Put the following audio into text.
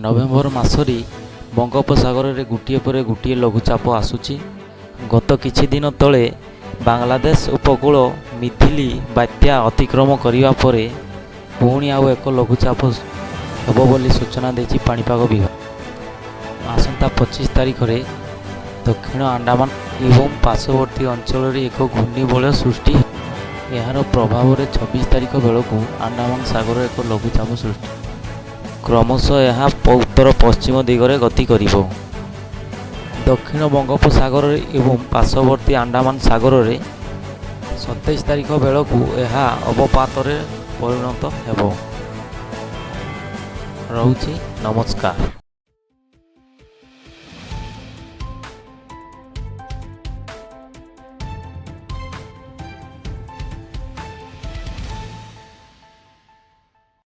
November ମାସରେ ବଙ୍ଗୋପସାଗରରେ ଗୋଟିଏ ପରେ ଗୋଟିଏ ଲଘୁଚାପ ଆସୁଛି। ଗତ କିଛି ଦିନ ତଳେ ବାଂଲାଦେଶ ଉପକୂଳ ମିଥିଲି ବାତ୍ୟା ଅତିକ୍ରମ କରିବା ପରେ ପୁଣି ଆଉ ଏକ ଲଘୁଚାପ ହେବ ବୋଲି ସୂଚନା ଦେଇଛି ପାଣିପାଗ ବିଭାଗ। ଆସନ୍ତା 25 ତାରିଖରେ ଦକ୍ଷିଣ ଆଣ୍ଡାମାନ ଏବଂ ପାର୍ଶ୍ୱବର୍ତ୍ତୀ ଅଞ୍ଚଳରେ ଏକ ଘୂର୍ଣ୍ଣିବଳୟ ସୃଷ୍ଟି। ଏହାର ପ୍ରଭାବରେ 26 ତାରିଖ ବେଳକୁ ଆଣ୍ଡାମାନ ସାଗରରେ ଏକ ଲଘୁଚାପ ସୃଷ୍ଟି। କ୍ରମଶଃ ଏହା ଉତ୍ତର ପଶ୍ଚିମ ଦିଗରେ ଗତି କରିବ। ଦକ୍ଷିଣ ବଙ୍ଗୋପସାଗରରେ ଏବଂ ପାର୍ଶ୍ୱବର୍ତ୍ତୀ ଆଣ୍ଡାମାନ ସାଗରରେ 27 ତାରିଖ ବେଳକୁ ଏହା ଅବପାତରେ ପରିଣତ ହେବ। ରହୁଛି, ନମସ୍କାର।